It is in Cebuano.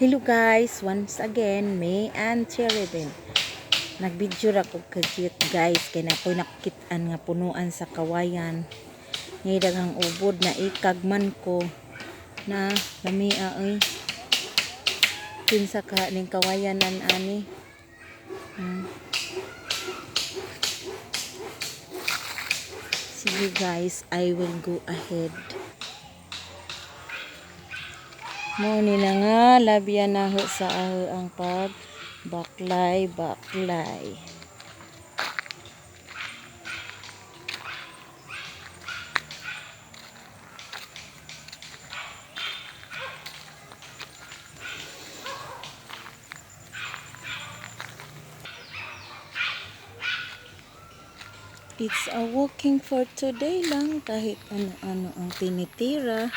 Hello guys, once again, me and Cherrybell. Nagbidyo ra ko ka-cute, guys, kay na ko'y nakitaan nga punuan sa kawayan. Ngay daghang ubod na ikag man ko na lamia oy. Kinsa ka ning kawayanan ani? Sige guys, I will go ahead. Mo ni na nga labyan na ho sa aho ang pag baklay baklay. It's a walking for today lang kahit ano-ano ang tinitira.